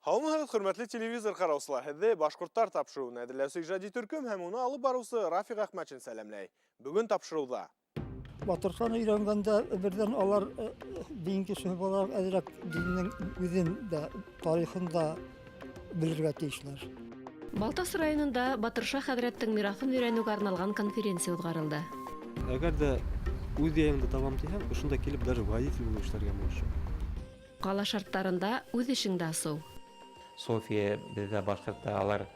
Һаумыһығыҙ, хөрмәтле телевизор ҡараусылар! Һеҙҙе «Башҡорттар» тапшырыуын әҙерләүсе ижади төркөм һәм уны алып барыусы Рафиҡ Әхмәтшин сәләмләй. Бөгөн тапшырыуҙа Батыршаны өйрәнгәндә берҙән алар дин кешеһе булараҡ әҙерәк диннең үҙен дә, тарихын да белергә тейешләр. Балтас районында Батырша хәҙрәттең мираҫын өйрәнеүгә арналған конференция уҙғарылды. Әгәр ҙә үҙ яйыңды табам тиһәң, ошонда килеп даже водитель булып эшләргә можешь. Ҡала шарттарында үҙ эшеңде асыу. София беҙҙә башҡортта алар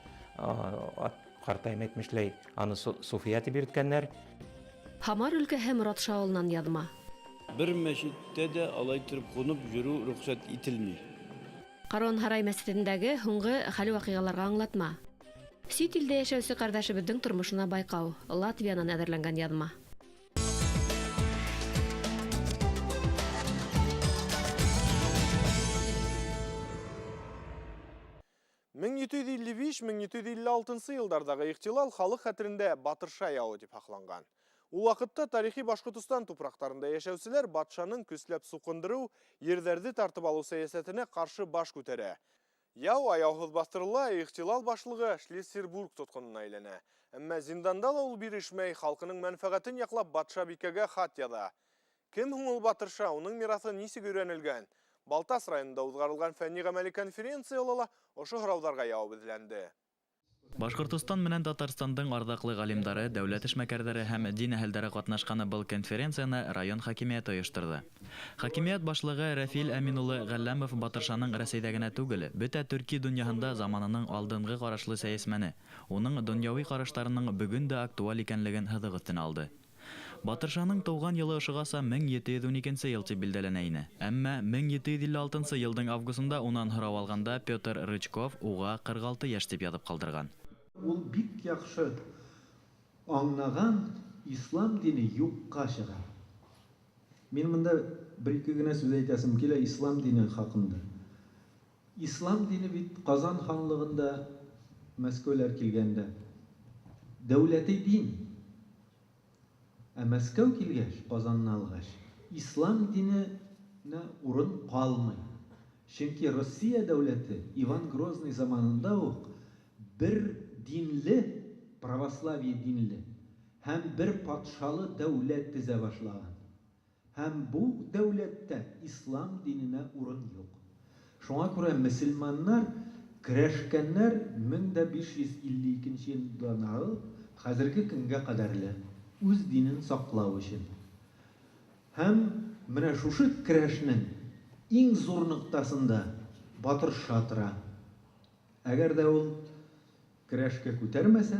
ҡартайым әйтмешләй, аны Суфия тип йөрөткәндәр. Һамар өлкәһе Моратша ауылынан яҙма. Бер мәчеттә дә алай иттереп ҡунып йөрөү рөхсәт ителми. Каруанһарай мәсетендәге һуңғы хәл-ваҡиғаларға аңлатма. Сит илдә йәшәүсе ҡәрҙәшебеҙҙең тормошона байҡау. Латвиянан әҙерләнгән яҙма. 1755-1756 йылдарҙағы ихтилал халыҡ хәтерендә Батырша яуы тип һаҡланған. Ул ваҡытта тарихи Башҡортостан тупраҡтарында йәшәүселәр батшаның көсләп суҡындырыу, ерҙәрҙе тартып алыу сәйәсәтенә ҡаршы баш күтәрә. Яу аяуһыҙ баҫтырыла, ихтилал башлығы Шлиссербург тотҡонона әйләнә. Әммә зинданда ла ул бирешмәй, халҡының мәнфәғәтен яҡлап батшабикәгә хат яҙа. Кем һуң ул Батырша, уның мираҫы нисек өйрәнелгән? Балтас районында уҙғарылған фәнни-ғәмәли конференцияла ла ошо һорауҙарға яуап эҙләнде. Башҡортостан менән Татарстандың арҙаҡлы ғалимдары, дәүләт эшмәкәрҙәре һәм дин әһелдәре ҡатнашҡан был конференцияны район хакимиәте ойошторҙо. Хакимиәт башлығы Рәфил Әмин улы Ғәлләмов Батыршаның Рәсәйҙә генә түгел, бөтә төрки донъяһында заманының алдынғы ҡарашлы сәйәсмәне, уның донъяуи ҡараштарының бөгөн дә актуаль икәнлеген һыҙыҡ өҫтөнә алды. Батыршаның тыуған йылы ошоғаса 1712 йыл тип билдәләнә ине. Әммә 1756 йылдың августында унан һорау алғанда Петр Рычков уға 46 йәш тип яҙып ҡалдырған. Ул бик яҡшы аңлаған, ислам дине юҡҡа сыға. Мин бында бер-ике генә сүҙ әйтәсем килә ислам дине хаҡында. Ислам дине бит Ҡазан ханлығында Мәскәүләр килгәндә дәүләти дин. Ә Мәскәү килгәс, Ҡазанны алғас, ислам диненә урын ҡалмай. Сөнки Россия дәүләте Иван Грозный заманында уҡ бер динле, православие динле һәм бер патшалы дәүләт төҙә башлаған. Һәм бу дәүләттә ислам диненә урын юҡ. Шуңа күрә мөселманнар көрәшкәннәр 1552 йылдан алып хәзерге көнгә кадәрле үз динен саҡлау өсөн. Һәм менә шушы көрәшнең иң зур ноҡтаһында Батырша тора. Әгәр ҙә ул көрәшкә күтәрмәсә,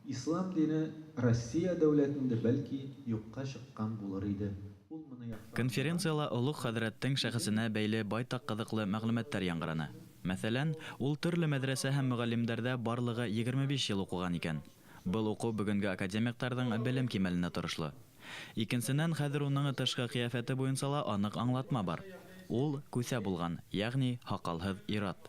ислам дине Россия дәүләтендә бәлки юҡҡа сыҡҡан булыр ине. Ул моны яҡшы Конференцияла олуғ хәҙрәттең шәхесенә бәйле байтаҡ ҡыҙыҡлы мәғлүмәттәр яңғыраны. Мәҫәлән, ул төрлө мәҙрәсә һәм мөғәллимдәрҙә барлығы 25 йыл уҡыған икән. Был уҡыу бөгөнгө академиктарҙың белем кимәленә торошло. Икенсенән, хәҙер уның тышҡы ҡиәфәте буйынса ла аныҡ аңлатма бар. Ул күҫә булған, йәғни һаҡалһыҙ ир-ат.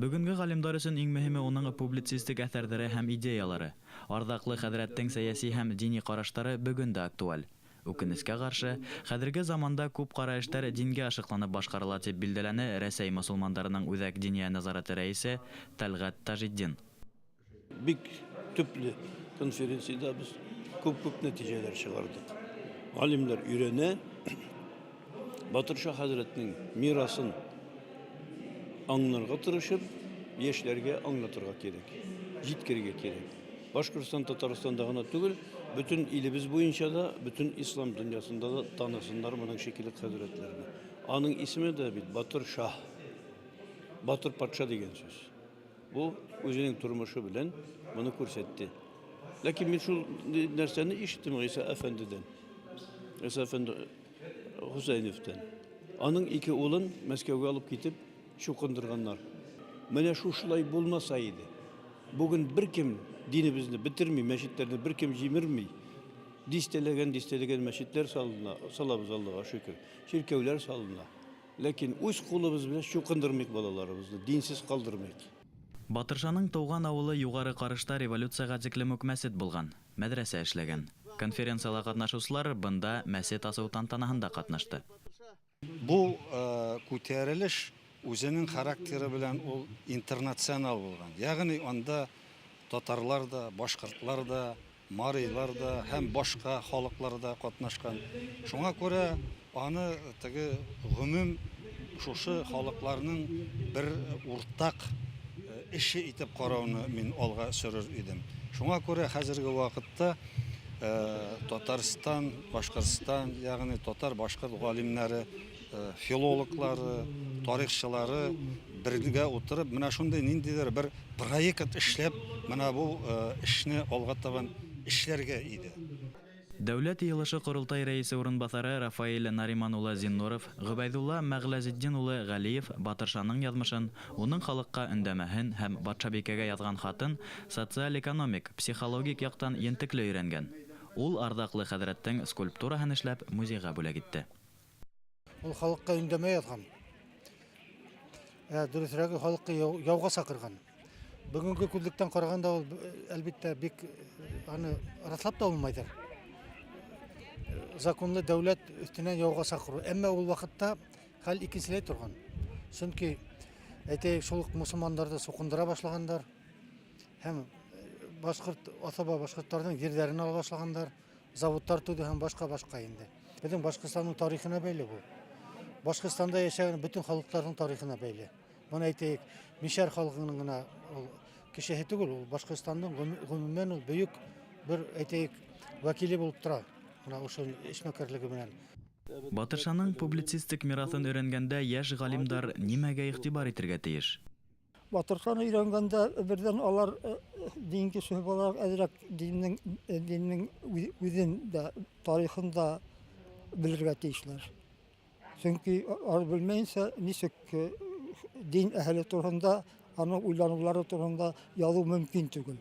Бөгөнгө ғалимдар өсөн иң мөһиме уның публицистик әҫәрҙәре һәм идеялары. Арҙаҡлы хәҙрәттең сәйәси һәм дини ҡараштары бөгөн дә актуаль. Үкенескә ҡаршы, хәҙерге заманда күп ҡара эштәр дингә ышыҡланып башҡарыла тип билдәләне Рәсәй мосолмандарының үҙәк диния назараты рәйесе Тәлғәт Тажетдин. Бик төплө конференцияда без күп-күп нәтиҗәләр чыгардык. Галимнәр өйрәнә, Батырша хәзрәтнең мирасын аңларга тырышып, яшьләргә аңлатырга кирәк, җиткерергә кирәк. Башкортстан, Татарстанда гына түгел, бөтен илебез буенча да, бөтен ислам дөньясында да танысыннар моның шикелле хәзрәтләрне. Аның исеме дә бит Батыр Шаһ. Батыр патша дигән сүз. Бу үзенең тормышы белән моны күрсәтте. Ләкин мин шул нәрсәне ишеттем Гыйса әфәндедән. Гыйса әфәнде Хусейновтан. Аның ике улын Мәскәүгә алып китеп чукындырганнар. Менә шушылай булмаса иде. Бүген беркем динебезне бетерми, мәчетләрне беркем җимерми. Дистәләгән, дистәләгән мәчетләр салына, салабыз Аллага шөкер. Чиркәүләр салына. Ләкин үз кулыбыз белән чукындырмыйк балаларыбызны, динсез калдырмыйк. Батыршаның тыуған ауылы Юғары Ҡарышта революцияға тиклем үк мәсет булған, мәҙрәсә эшләгән. Конференцияла ҡатнашыусылар бында мәсет асыу тантанаһында ҡатнашты. Бу күтәрелеш Үзенең характеры белән ул интернационал булган. Ягъни анда татарлар да, башкортлар да, марилар да һәм башка халыклар да катнашкан. Шуңа күрә аны теге гомум шушы халыкларның бер уртак эше итеп карауны мин алга сөрер идем. Шуңа күрә хәзерге вакытта Татарстан, Башкортстан, ягъни татар-башкорт галимнәре, филологлары, тарихчылары бергә утырып, менә шундый ниндидер бер проект эшләп, менә бу эшне алга табан эшләргә иде. Дәүләт Йыйылышы-Корылтай Рәисе урынбаҫары Рафаэль Нариман улы Зиннуров, Ғөбәйҙулла Мәғләзетдин улы Ғәлиев Батыршаның яҙмышын, уның халыҡҡа өндәмәһен һәм батшабикәгә яҙған хатын социаль-экономик, психологик яҡтан ентекле өйрәнгән. Ул арҙаҡлы хәҙрәттең скульптураһын эшләп музейға бүләк итте. Ул халыҡҡа өндәмә яҙған. Дөрөҫөрәге, халыҡҡа яуға саҡырған. Бөгөнгө күҙлектән ҡарағанда ул, әлбиттә, бик аны раҫлап та булмайҙыр. Законлы дәүләт өҫтөнән яуға саҡырыу. Әммә ул ваҡытта хәл икенселәй торған. Сөнки, әйтәйек, шул уҡ мосолмандарҙы суҡындыра башлағандар һәм башҡорт, аҫаба башҡорттарҙың ерҙәрен ала башлағандар, заводтар төҙөү һәм башҡа-башҡа инде. Беҙҙең Башҡортостандың тарихына бәйле был. Башҡортостанда йәшәгән бөтөн халыҡтарҙың тарихына бәйле. Быны әйтәйек, мишәр халҡының ғына ул кешеһе түгел, ул Башҡортостандың ғөмүмән ул бөйөк бер, әйтәйек, вәкиле булып тора. Бына ошо эшмәкәрлеге менән. Батыршаның публицистик мираҫын өйрәнгәндә йәш ғалимдар нимәгә иғтибар итергә тейеш? Батыршаны өйрәнгәндә берҙән алар дин кешеһе булараҡ әҙерәк диннең үҙен дә, тарихын да белергә тейешләр. Сөнки алар белмәйенсә нисек дин әһеле тураһында, аның уйланыулары тураһында яҙыу мөмкин түгел.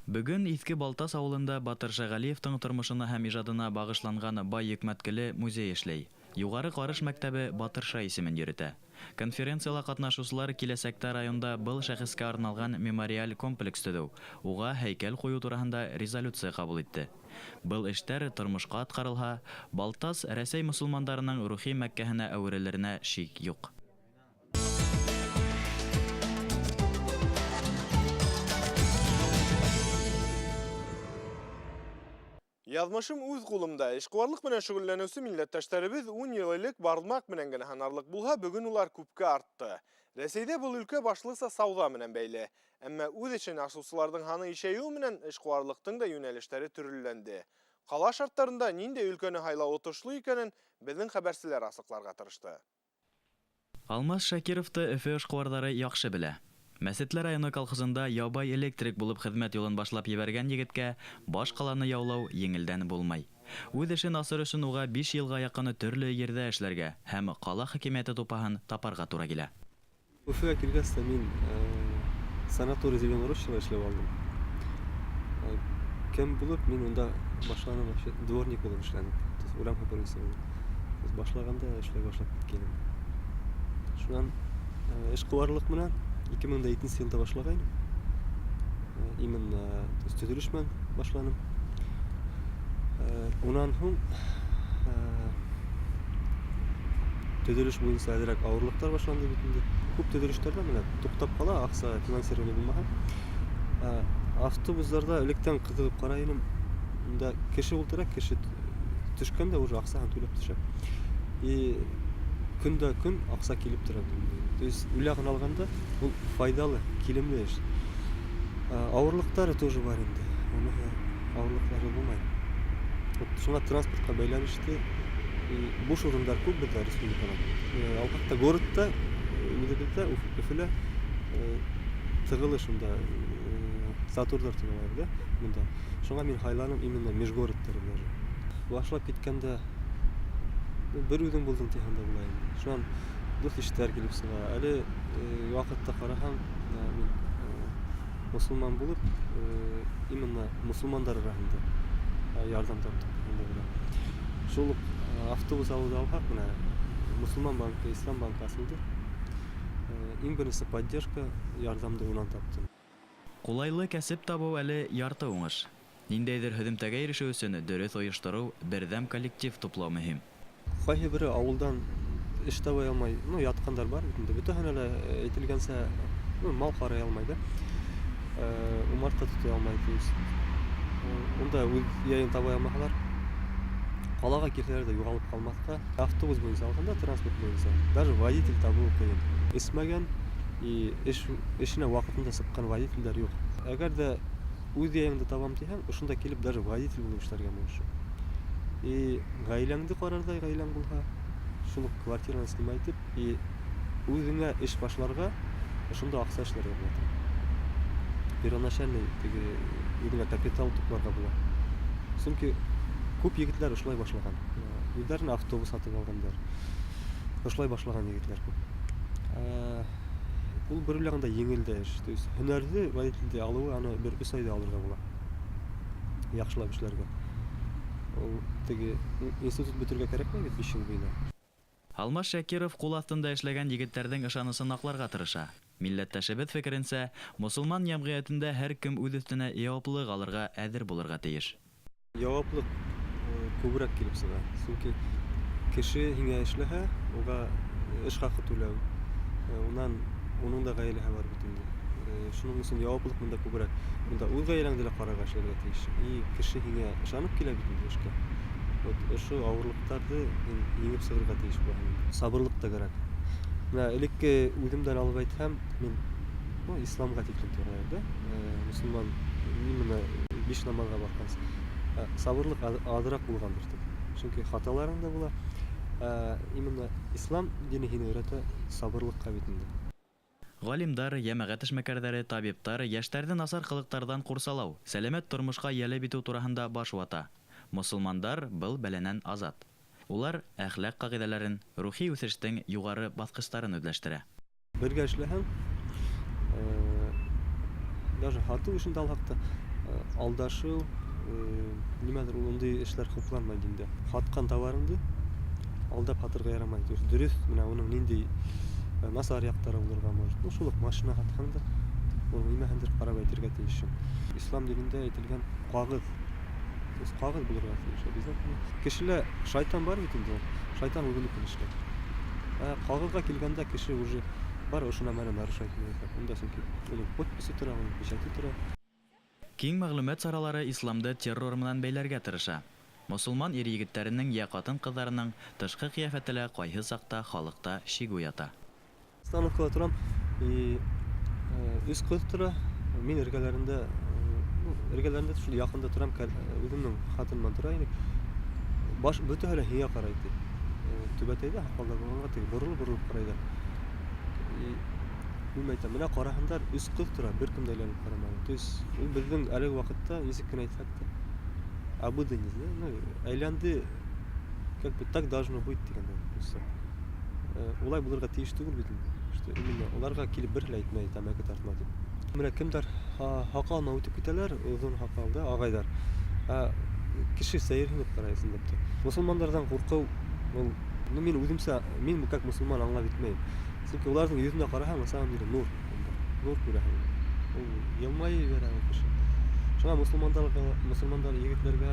Бөгөн Иҫке Балтас ауылында Батырша Ғәлиевтың тормошона һәм ижадына бағышланған бай йөкмәткеле музей эшләй. Юғары Ҡарыш мәктәбе Батырша исемен йөрөтә. Конференцияла ҡатнашыусылар киләсәктә районда был шәхескә арналған мемориаль комплекс төҙөү, уға һәйкәл ҡуйыу тураһында резолюция ҡабул итте. Был эштәр тормошҡа атҡарылһа, Балтас Рәсәй мосолмандарының рухи мәккәһенә әүерелеренә шик юҡ. Яҙмышым үҙ ҡулымда. Эшҡыуарлыҡ менән шөғөлләнеүсе милләттәштәребеҙ 10 йыл элек бармаҡ менән генә һанарлыҡ булһа, бөгөн улар күпкә артты. Рәсәйҙә был өлкә башлыса сауҙа менән бәйле. Әммә үҙ эшен асыусыларҙың һаны ишәйеү менән эшҡыуарлыҡтың да йүнәлештәре төрлөләнде. Ҡала шарттарында ниндәй өлкәне һайлау отошло икәнен беҙҙең хәбәрселәр асыҡларға тырышты. Алмаз Шакировты Өфө эшҡыуарҙары яҡшы белә. Мәсетле районы колхозында ябай электрик булып хеҙмәт юлын башлап ебәргән егеткә баш ҡаланы яулау еңелдән булмай. Үҙ эшен асыр өсөн уға 5 йылға яҡын төрлө ерҙә эшләргә һәм ҡала хакимиәте тупаһын тапарға тура килә. Өфөгә килгәс тә мин санаторий Зеленый Рощала эшләп алдым. Кем булып мин унда башланым вообще дворник булып эшләнем. То есть урам һыпырыусы булып. То есть башлаганда эшләй башлап киткәнем. Шунан эшҡыуарлыҡ менән ике мең дә икенсе йылда башлағайным. Именно, то есть төҙөлөш менән башланым. Унан һуң төҙөлөш буйынса әҙерәк ауырлыҡтар башланды бит инде. Күп төҙөлөштәрҙә менә туҡтап ҡала, аҡса финансирование булмаһа. Автобустарҙа электән ҡыҙығып ҡарай инем. Унда кеше ултыра, кеше төшкән дә уже аҡсаһын түләп төшә. И көн дә көн аҡса килеп тора. То есть уйлаған алғанда ул файҙалы, килемле эш. Ауырлыҡтары тоже бар инде. Уныһы ауырлыҡтары булмай. Вот шуңа транспортҡа бәйләнеште. И буш урындар күп беҙҙә республикала. Алғаҡта городта, үҙебеҙҙә, Өфөлә тығылыш унда, сатурҙар тип алайыҡ, да, бында. Шуңа мин һайланым именно межгородтар даже. Башлап киткәндә бер үҙең булдың тиһәң дә була инде. Шунан дуҫ иштәр килеп сыға. Әле ваҡытта ҡараһаң, мин мосолман булып, именно мосолмандар араһында ярҙам таптым тиһәң дә була. Шул уҡ автобус алыуҙы алһаҡ, менә мосолман банкы, ислам банкы асылды. Иң беренсе поддержка, ярҙамды унан таптым. Ҡулайлы кәсеп табыу әле ярты уңыш. Ниндәйҙер һөҙөмтәгә ирешеү өсөн дөрөҫ ойоштороу, берҙәм коллектив туплау мөһим. Ҡайһы бере ауылдан Эш таба алмай, ну, ятҡандар бар бит инде. Бөтәһенә лә әйтелгәнсә, ну, мал ҡарай алмай да. Умарта тота алмай, то есть. Унда үҙ яйын таба алмаһалар, ҡалаға килһәләр ҙә юғалып ҡалмаҫҡа. Автобус буйынса алғанда, транспорт буйынса, даже водитель табыу ҡыйын. Эсмәгән и эшенә ваҡытында сыҡҡан водителдәр юҡ. Әгәр ҙә үҙ яйыңды табам тиһәң, ошонда килеп даже водитель булып эшләргә мөмкин. И ғаиләңде ҡарарҙай ғаиләң булһа, шул уҡ квартираны снимать итеп, и үҙеңә эш башларға, ошонда аҡса эшләргә була. Первоначальный теге үҙеңә капитал тупларға була. Сөнки күп егетләр ошолай башлаған. Үҙҙәренә автобус һатып алғандар. Ошолай башлаған егетләр күп. Ул бер уйлағанда еңел дә эш. То есть һөнәрҙе водителде алыуы аны бер өс айҙа алырға була. Яҡшылап эшләргә. Ул теге институт бөтөргә кәрәкмәй бит 5 йыл буйына. Алмаз Шакиров ҡул аҫтында эшләгән егеттәрҙең ышанысын аҡларға тырыша. Милләттәшебеҙ фекеренсә, мосолман йәмғиәтендә һәр кем үҙ өҫтөнә яуаплылыҡ алырға әҙер булырға тейеш. Яуаплыҡ күберәк килеп сыға. Сөнки кеше һиңә эшләһә, уға эш хаҡы түләү, унан уның да ғаиләһе бар бит инде. Шуның өсөн яуаплылыҡ бында күберәк. Бында үҙ ғаиләңде лә ҡарарға эшләргә тейеш. И кеше һиңә ышанып килә бит инде эшкә. Вот ошо ауырлыҡтарҙы һин еңеп сығырға тейеш булаһың. Сабырлыҡ та кәрәк. Менә элекке үҙемдән алып әйтһәм, мин, ну, исламға тиклем торғайым да. Мосолман именно 5 намаҙға баҫҡансы. Сабырлыҡ аҙыраҡ булғандыр тип. Сөнки хаталарың да була. Именно ислам дине һине өйрәтә сабырлыҡҡа бит инде. Ғалимдар, йәмәғәт эшмәкәрҙәре, табиптар йәштәрҙе насар ҡылыҡтарҙан ҡурсалау, сәләмәт тормошҡа йәлеп итеү тураһында баш вата. Мосолмандар был бәләнән азат. Улар әхлаҡ ҡағиҙәләрен, рухи үҫештең юғары баҫҡыстарын үҙләштерә. Бергә эшләһәң, даже һатыу эшендә алһаҡ та, алдашыу, нимәлер ул ундай эшләр хупланмай диндә. Һатҡан товарыңды алдап һатырға ярамай. То есть дөрөҫ, менә уның ниндәй насар яҡтары булырға может. Ну, шул уҡ машина һатһаң да, уның нимәһендер ҡарап әйтергә тейешһең. Ислам динендә әйтелгән ҡағыҙ. То есть ҡағыҙ булырға тейеш, обязательно. Кешелә шайтан бар бит инде ул. Шайтан үҙенекен эшләй. Ә ҡағыҙға килгәндә кеше уже бар ошо нәмәне нарушать итә. Унда сөнки уның подписи тора, уның печати тора. Киң мәғлүмәт саралары исламды террор менән бәйләргә тырыша. Мосолман ир-егеттәренең йә ҡатын-ҡыҙҙарының тышҡы ҡиәфәте лә ҡайһы саҡта халыҡта шик уята. Остановкала торам, и өс ҡыҙ тора. Мин ну, эргәләрендә шул яҡында торам, үҙемдең хатыным менән тора инек. Баш бөтәһе лә һиңә ҡарай ти. Түбәтәйҙә һаҡалдар булғанға теге боролоп-боролоп ҡарайҙар. И мин әйтәм, менә ҡараһындар, өс ҡыҙ тора, бер кем дә әйләнеп ҡараманы. То есть ул беҙҙең әлеге ваҡытта нисек кенә әйтһәк тә, обыденность, да? Ну, әйләнде, как бы так должно быть тигәндәй. Просто. Улай булырға тейеш түгел бит инде. Что именно уларға килеп бер лә әйтмәй, тәмәке тартма тип. Менә кемдәр һаҡалына үтеп китәләр, оҙон һаҡал да, ағайҙар. Ә кеше сәйерһенеп ҡарай ысынлап та. Мосолмандарҙан ҡурҡыу ул, ну, мин үҙемсә, мин как мосолман аңлап етмәйем. Сөнки уларҙың йөҙөнә ҡараһаң, на самом деле нур, нур күрәһең. Ул йылмайып ебәрә ул кеше. Шуңа мосолмандар егетләргә,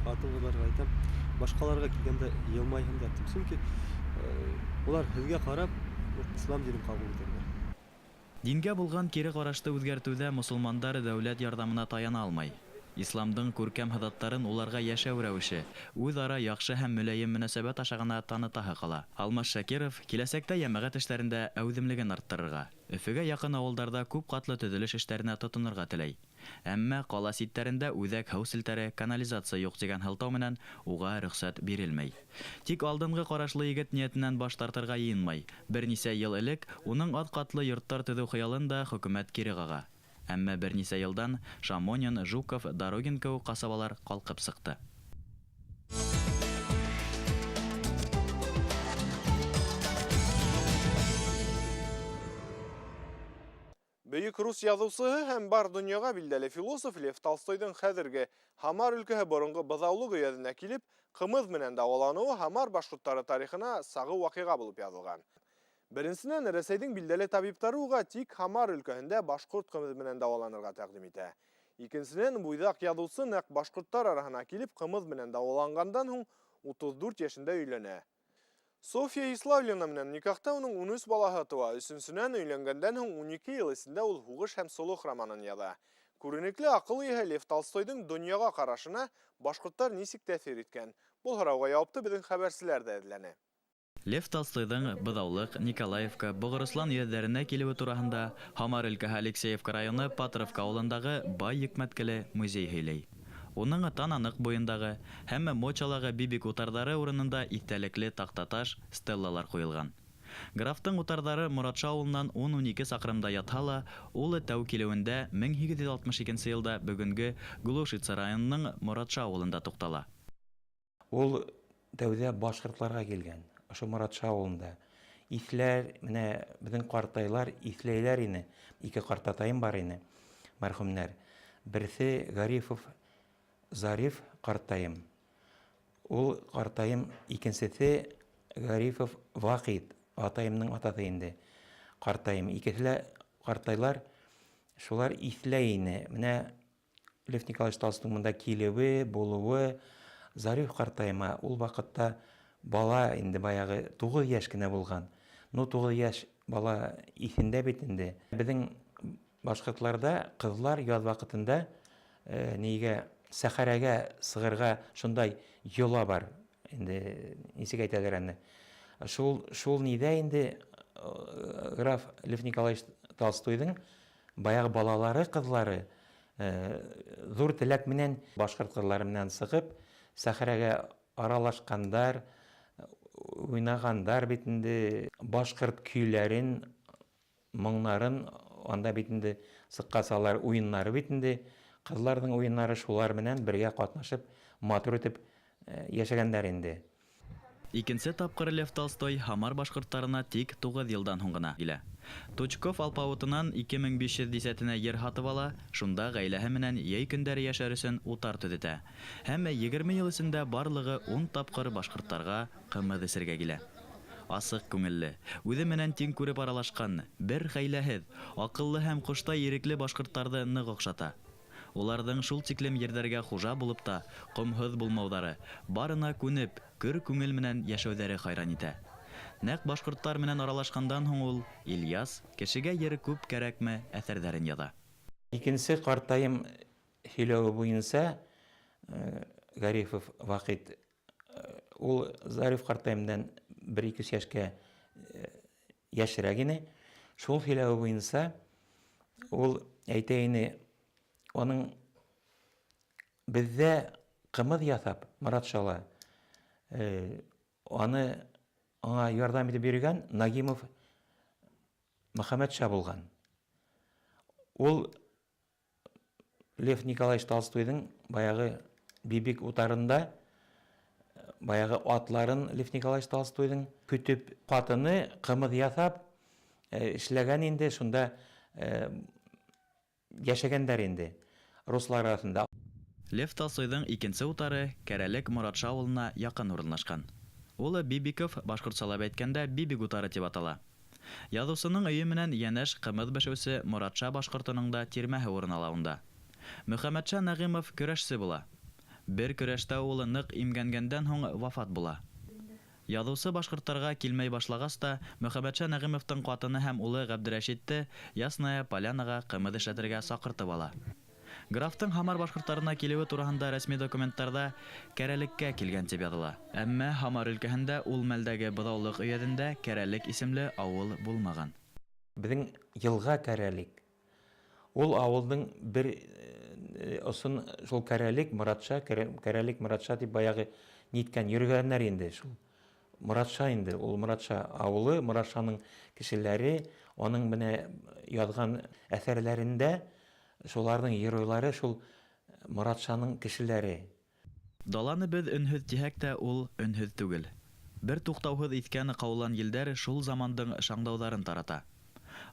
ҡатын-ҡыҙҙарға әйтәм, башҡаларға килгәндә йылмайһындар тип. Сөнки улар һеҙгә ҡарап ислам динен ҡабул итәләр. Дингә булған кире ҡарашты үҙгәртеүҙә мосолмандар дәүләт ярҙамына таяна алмай. Исламдың күркәм һыҙаттарын уларға йәшәү рәүеше, үҙ-ара яҡшы һәм мөләйем мөнәсәбәт аша ғына танытаһы ҡала. Алмаз Шакиров киләсәктә йәмәғәт эштәрендә әүҙемлеген арттырырға, Өфөгә яҡын ауылдарҙа күп ҡатлы төҙөлөш эштәренә тотонорға теләй. Әммә ҡала ситтәрендә үҙәк һыу селтәре, канализация юҡ тигән һылтау менән уға рөхсәт бирелмәй. Тик алдынғы ҡарашлы егет ниәтенән баш тартырға йыйынмай. Бер нисә йыл элек уның аҙ ҡатлы йорттар төҙөү хыялын да хөкүмәт кире ҡаға. Әммә бер нисә йылдан Шамонин, Жуков, Дорогин кеүек ҡасабалар ҡалҡып сыҡты. Бөйөк рус яҙыусыһы һәм бар донъяға билдәле философ Лев Толстойҙың хәҙерге Һамар өлкәһе боронғо Быҙаулыҡ өйәҙенә килеп, ҡымыҙ менән дауаланыуы Һамар башҡорттары тарихына сағыу ваҡиға булып яҙылған. Беренсенән, Рәсәйҙең билдәле табиптары уға тик Һамар өлкәһендә башҡорт ҡымыҙ менән дауаланырға тәҡдим итә. Икенсенән, буйҙаҡ яҙыусы нәҡ башҡорттар араһына килеп ҡымыҙ менән дауаланғандан һуң 34 йәшендә өйләнә. Софья Иславлина менән никахта уның 13 балаһы тыуа. Өсөнсөнән, өйләнгәндән һуң 12 йыл эсендә ул «Һуғыш һәм солох» романын яҙа. Күренекле аҡыл эйәһе Лев Толстойҙың донъяға ҡарашына башҡорттар нисек тәьҫир иткән? Был һорауға яуапты беҙҙең хәбәрселәр ҙә эҙләне. Лев Толстойҙың Быҙаулыҡ, Николаевка, Боғорослан өйәҙҙәренә килеүе тураһында Һамар өлкәһе Алексеевка районы Патровка ауылындағы бай йөкмәткеле музей һөйләй. Уның Тананыҡ буйындағы һәм Мочалағы Бибик утарҙары урынында иҫтәлекле таҡтаташ, стеллалар ҡуйылған. Графтың утарҙары Моратша ауылынан 10-12 саҡрымда ятһа ла, ул тәү килеүендә 1862 йылда бөгөнгө Глушица районының Моратша ауылында туҡтала. Ул тәүҙә башҡортларға килгән, ошо Моратша ауылында. Иҫләр, менә беҙҙең ҡартайлар иҫләйләр ине. Ике ҡартатайым бар ине, мәрхүмнәр. Береһе Гарифов Зариф ҡартайым. Ул ҡартайым, икенсеһе Гарифов Вахит, атайымдың атаһы инде. Ҡартайым. Икеһе лә ҡартайлар, шулар иҫләй ине. Менә Лев Николаевич Толстойҙың бында килеүе, булыуы, Зариф ҡартайыма ул ваҡытта бала инде баяғы 9 йәш кенә булған. Ну, 9 йәш бала иҫендә бит инде. Беҙҙең башҡортларҙа ҡыҙлар яҙ ваҡытында нигә сәхәрәгә сығырға шундай йола бар. Инде нисек әйтәләр аны. Шул ниҙә инде граф Лев Николаевич Толстойҙың баяғы балалары, ҡыҙлары ҙур теләк менән башҡорт ҡыҙлары менән сығып сәхәрәгә аралашҡандар, уйнағандар бит инде башҡорт көйләрен, моңнарын, анда бит инде сыҡҡас алар уйыннары бит инде, ҡыҙларҙың уйыннары шулар менән бергә ҡатнашып, матур итеп йәшәгәндәр инде. Икенсе тапҡыр Лев Толстой Һамар башҡорттарына тик 9 йылдан һуң ғына килә. Тучков алпауытынан 2500 десятина ер һатып ала, шунда ғаиләһе менән йәй көндәре йәшәр өсөн утар төҙөтә. Һәм 20 йыл эсендә барлығы 10 тапҡыр башҡорттарға ҡымыҙ эсергә килә. Асыҡ күңелле, үҙе менән тиң күреп аралашҡан, бер хәйләһеҙ, аҡыллы һәм ҡоштай ирекле башҡорттарҙы ныҡ оҡшата. Уларҙың шул тиклем ерҙәргә хужа булып та, ҡомһоҙ булмауҙары, барына күнеп, көр күңел менән йәшәүҙәре хайран итә. Нәҡ башҡорттар менән аралашҡандан һуң ул Ильяс «Кешегә ер күп кәрәкме» әҫәрҙәрен яҙа. Икенсе ҡартайым һөйләүе буйынса Гарифов Вахит, ул Зариф ҡартайымдан бер-ике йәшкә йәшерәк ине. Шул һөйләүе буйынса ул әйтә ине, уның беҙҙә ҡымыҙ яҫап Моратшала, аны аңа ярҙам итеп йөрөгән Нагимов Мөхәммәтша булған. Ул Лев Николаевич Толстойҙың баяғы Бибик утарында баяғы атларын Лев Николаевич Толстойҙың көтөп, ҡатыны ҡымыҙ яҫап эшләгән инде, шунда йәшәгәндәр инде руслар араһында. Лев Толстойҙың икенсе утары Кәрәлек Моратша ауылына яҡын урынлашҡан. Ул Бибиков, башҡортсалап әйткәндә, Бибик утары тип атала. Яҙыусының өйө менән йәнәш ҡымыҙ бешеүсе Моратша башҡортоноң да тирмәһе урын ала унда. Мөхәммәтша Нәғимов көрәшсе була. Бер көрәштә ул ныҡ имгәнгәндән һуң вафат була. Яҙыусы башҡорттарға килмәй башлағас та, Мөхәммәтша Нәғимовтың ҡатыны һәм улы Ғәбдерәшитте Ясная Полянаға ҡымыҙ эшләтергә саҡыртып ала. Графтың Һамар башҡорттарына килеүе тураһында рәсми документтарҙа Кәрәлеккә килгән тип яҙыла. Әммә Һамар өлкәһендә ул мәлдәге Быҙаулыҡ өйәҙендә Кәрәлек исемле ауыл булмаған. Беҙҙең йылға Кәрәлек. Ул ауылдың бер осон шул Кәрәлек, Моратша, Кәрәлек, Моратша тип баяғы ниткән йөрөгәндәр инде шул. Моратша инде, ул Моратша ауылы, Моратшаның кешеләре, уның менә яҙған әҫәрләрендә шуларҙың геройлары шул Моратшаның кешеләре. Даланы беҙ өнһөҙ тиһәк тә, ул өнһөҙ түгел. Бер туҡтауһыҙ иҫкән ҡаулан елдәр шул замандың шаңдауҙарын тарата.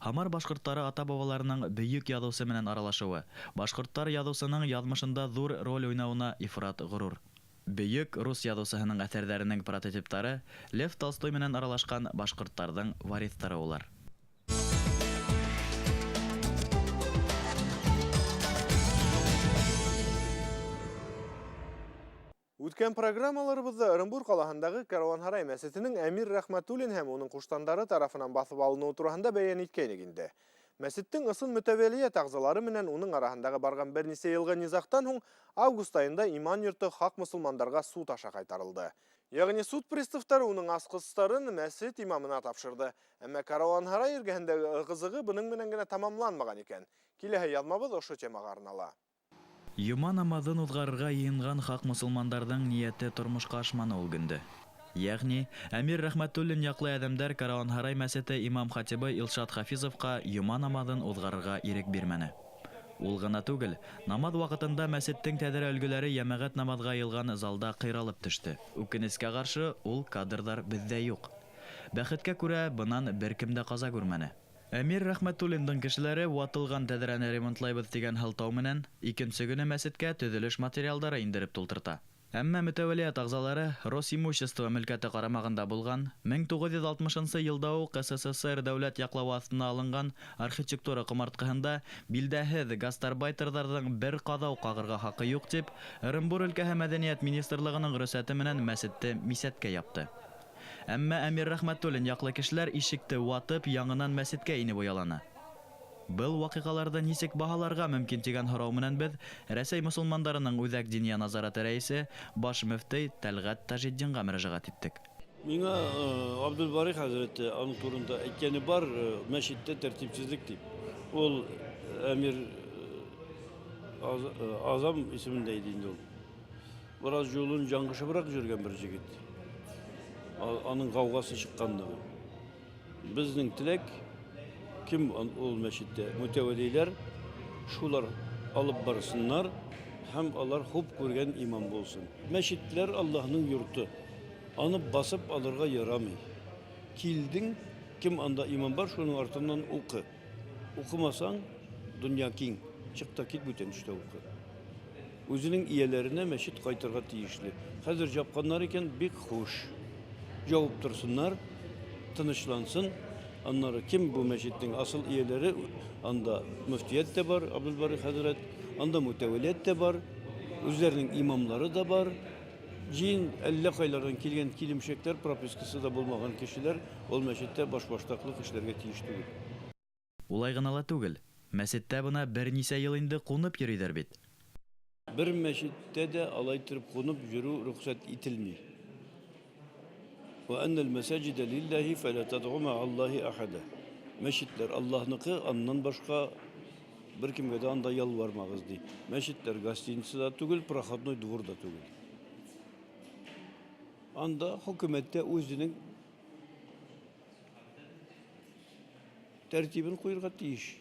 Һамар башҡорттары ата-бабаларының бөйөк яҙыусы менән аралашыуы, башҡорттар яҙыусының яҙмышында ҙур роль уйнауына ифрат ғорур. Бөйөк рус яҙыусыһының әҫәрҙәренең прототиптары Лев Толстой менән аралашҡан башҡорттарҙың вариҫтары улар. Үткән программаларыбыҙҙа Ырымбур ҡалаһындағы Каруанһарай мәсетенең Әмир Рәхмәтуллин һәм уның ҡуштандары тарафынан баҫып алыныуы тураһында бәйән иткәйнек инде. Мәсеттең ысын мөтәвәлиәт ағзалары менән уның араһындағы барған бер нисә йылғы низағтан һуң август айында иман йорто хаҡ мосолмандарға суд аша ҡайтарылды. Йәғни суд приставтары уның асҡыстарын мәсет имамына тапшырҙы. Әммә Каруанһарай эргәһендәге ығы-зығы бының менән генә тамамланмаған икән. Киләһе яҙмабыҙ ошо темаға арнала. Йома намаҙын уҙғарырға йыйынған хаҡ мосолмандарҙың ниәте тормошҡа ашманы ул көндө. Йәғни, Әмир Рәхмәтуллин яҡлы әҙәмдәр Каруанһарай мәсете имам хатибы Илшат Хафизовҡа йома намаҙын уҙғарырға ирек бирмәне. Ул ғына түгел, намаҙ ваҡытында мәсеттең тәҙрә өлгөләре йәмәғәт намаҙға йыйылған залда ҡыйралып төштө. Үкенескә ҡаршы, ул кадрҙар беҙҙә юҡ. Бәхеткә күрә, бынан бер кем дә ҡаза күрмәне. Әмир Рәхмәтуллиндың кешеләре ватылған тәҙрәне ремонтлайбыҙ тигән һылтау менән икенсе көнө мәсеткә төҙөлөш материалдары индереп тултырта. Әммә мөтәвәлиәт ағзалары Росимущество мөлкәте ҡарамағында булған 1960 йылда уҡ СССР дәүләт яҡлауы аҫтына алынған архитектура ҡомартҡыһында билдәһеҙ гастарбайтерҙарҙың бер ҡаҙау ҡағырға хаҡы юҡ тип Ырымбур өлкәһе мәҙәниәт министрлығының рөхсәте менән мәсетте мисәткә япты. Әммә Әмир Рәхмәтуллин яҡлы кешеләр ишекте ватып яңынан мәсеткә инеп ояланы. Был ваҡиғаларҙы нисек баһаларға мөмкин тигән һорау менән беҙ Рәсәй мосолмандарының Үҙәк диния назараты рәйесе баш мөфтөй Тәлғәт Тажетдинға мөрәжәғәт иттек. Миңа Абдулбари хәҙрәте аның турында әйткәне бар, мәсеттә тәртипсезлек тип. Ул Әмир Азам исемендә иде инде ул. Бераз юлын яңғышыбыраҡ йөргән бер егет. Аның ғауғасы сыҡҡанлығы. Беҙҙең теләк, кем ул мәсеттә мөтәвәлиләр, шулар алып барсыннар һәм алар хуп күргән имам булсын. Мәсетләр Аллаһның йорты. Аны басып алырға ярамай. Килдең, кем анда имам бар, шуның артынан уҡы. Уҡымасаң, донъя киң. Чыҡ та кит, бүтән төштә уҡы. Үзенең ияләренә мәсет ҡайтырға тейешле. Хәҙер жапҡаннар икән, бик хуш. Жауып торсыннар, тынычлансын. Аннары кем бу мәсеттең асыл ияләре, анда мөфтият тә бар, Абдулбари хәҙрәт, анда мөтәвәлият тә бар, үзләренең имамлары да бар. Жыйын әллә ҡайларҙан килгән килемшәктәр, пропискасы да булмаған кешеләр ул мәсеттә башбаштаҡлыҡ эшләргә тейеш түгел. Улай ғына ла түгел, мәсеттә бына бер нисә йыл инде ҡунып йөрөйҙәр бит. Бер мәсеттә дә алай торып ҡунып йөрөү рөхсәт ителмәй. وأن المساجد لله فلا تدعوا مع الله أحدا. Мәсетләр Аллаһныкы, аннан башка бер кемгә дә анда ялвармагыз ди. Мәсетләр гостиница да түгел, проходной двор да түгел. Анда хөкүмәт тә үзенең тәртибен куярга тиеш.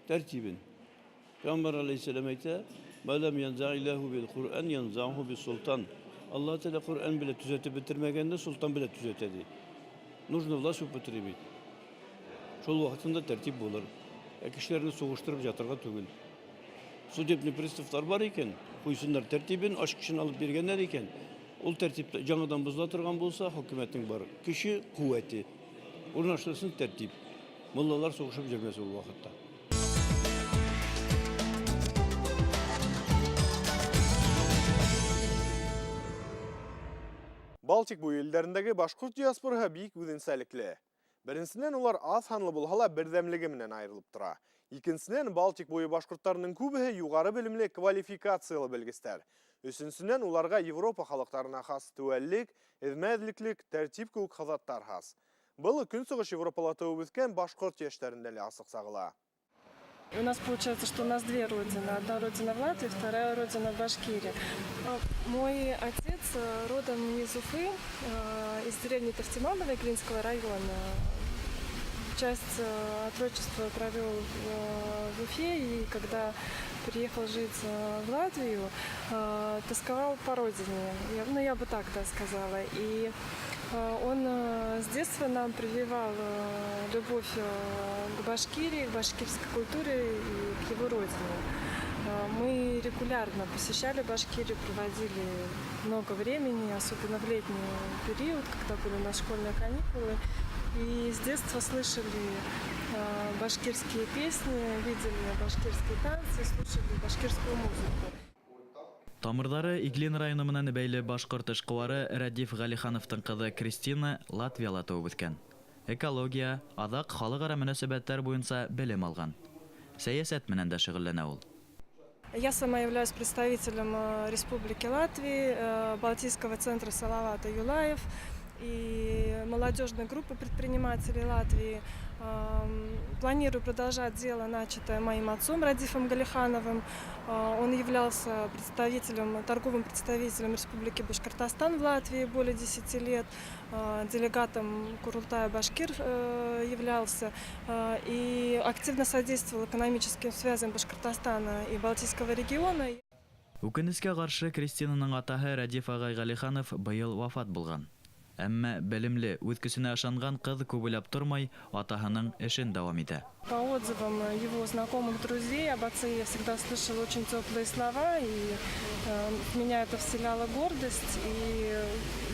Тәртибен. Пәйгамбәр алейһиссәлам әйтә: "Ма лам янза'илlahu бил Куръан янза'ху бис султан". Аллаһ Тәгалә Коръән белән төзәтеп бетермәгәндә султан белән төзәтә ди. Нужно власть употребить. Шул вакытында тәртип булыр. Ә кешеләрне сугыштырып ятырга түгел. Судебный приставлар бар икән, куйсыннар тәртибен, ачкычын алып биргәннәр икән. Ул тәртип яңадан бозыла торган булса, хөкүмәтнең бар көче, куәте. Урнаштырсын тәртип. Муллалар сугышып йөрмәс ул вакытта. Балтик буйы илдәрендәге башҡорт диаспораһы бик үҙенсәлекле. Беренсенән, улар аҙ һанлы булһа ла берҙәмлеге менән айырылып тора. Икенсенән, Балтик буйы башҡорттарының күбеһе юғары белемле, квалификациялы белгестәр. Өсөнсөнән, уларға Европа халыҡтарына хас теүәллек, эҙмә-эҙлеклек, тәртип кеүек һыҙаттар хас. Был Көнсығыш Европала тыуып үҫкән башҡорт йәштәрендә лә асыҡ сағыла. У нас получается, что у нас две родины. Одна родина в Латвии, вторая родина в Башкирии. Мой отец родом из Уфы, из деревни Тахтимановой Клинского района. Часть отрочества провел в Уфе, и когда приехал жить в Латвию, тосковал по родине. Я бы так, да, сказала. И он с детства нам прививал любовь к Башкирии, к башкирской культуре и к его родине. Мы регулярно посещали Башкирию, проводили много времени, особенно в летний период, когда были у нас школьные каникулы. И с детства слышали башкирские песни, видели башкирские танцы, слушали башкирскую музыку. Тамырҙары Иглин районы менән бәйле башҡорт эшҡыуары Рәдиф Ғәлихановтың ҡыҙы Кристина Латвияла тыуып үҫкән. Экология, аҙаҡ халыҡ-ара мөнәсәбәттәр буйынса белем алған. Сәйәсәт менән дә шөғөлләнә ул. Я сама являюсь представителем Республики Латвии, Балтийского центра Салавата Юлаев и молодежной группы предпринимателей Латвии. Планирую продолжать дело, начатое моим отцом Радифом Галихановым. Он являлся представителем, торговым представителем Республики Башкортостан в Латвии более 10 лет, делегатом Курултая Башкир являлся и активно содействовал экономическим связям Башкортостана и Балтийского региона. Үкенескә ҡаршы, Кристинаның атаһы Рәдиф ағай Ғәлиханов быйыл вафат булған. Әммә белемле, үҙ көсөнә ышанған ҡыҙ күп уйлап тормай, атаһының эшен дауам итә. По отзывам его знакомых, друзей, об отце я всегда слышала очень теплые слова, и в меня это вселяло гордость, и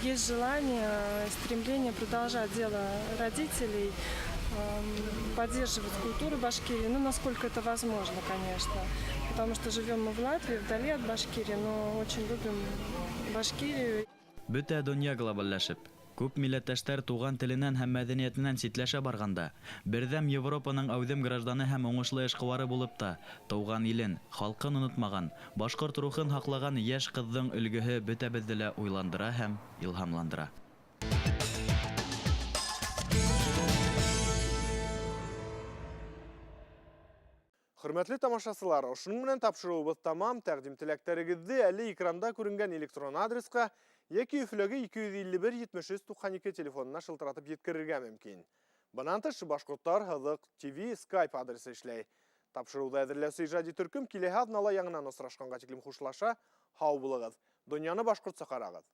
есть желание, стремление продолжать дело родителей, поддерживать культуру Башкирии, ну, насколько это возможно, конечно, потому что живем мы в Латвии, вдали от Башкирии, но очень любим Башкирию. Бөтә донъя глобалләшеп, күп милләттәштәр туған теленән һәм мәҙәниәтенән ситләшә барғанда, берҙәм Европаның әүҙем гражданы һәм уңышлы эшҡыуары булып та, тыуған илен, халҡын онотмаған, башҡорт рухын һаҡлаған йәш ҡыҙҙың өлгөһө бөтәбеҙҙе лә уйландыра һәм илһамландыра. Хөрмәтле тамашасылар, ошоноң менән тапшырыуыбыҙ тамам. Тәҡдим теләктәрегеҙҙе әле экранда күренгән электрон адресҡа йәки Өфөләге 251 73 92 телефонына шылтыратып еткерергә мөмкин. Бынан тыш Башҡорттар һыҙыҡ ТВ Skype адресы эшләй. Тапшырыуҙы әҙерләүсе ижади төркөм киләһе аҙнала яңынан осрашҡанға тиклем хушлаша. Һау булығыҙ. Донъяны башҡортса ҡарағыҙ.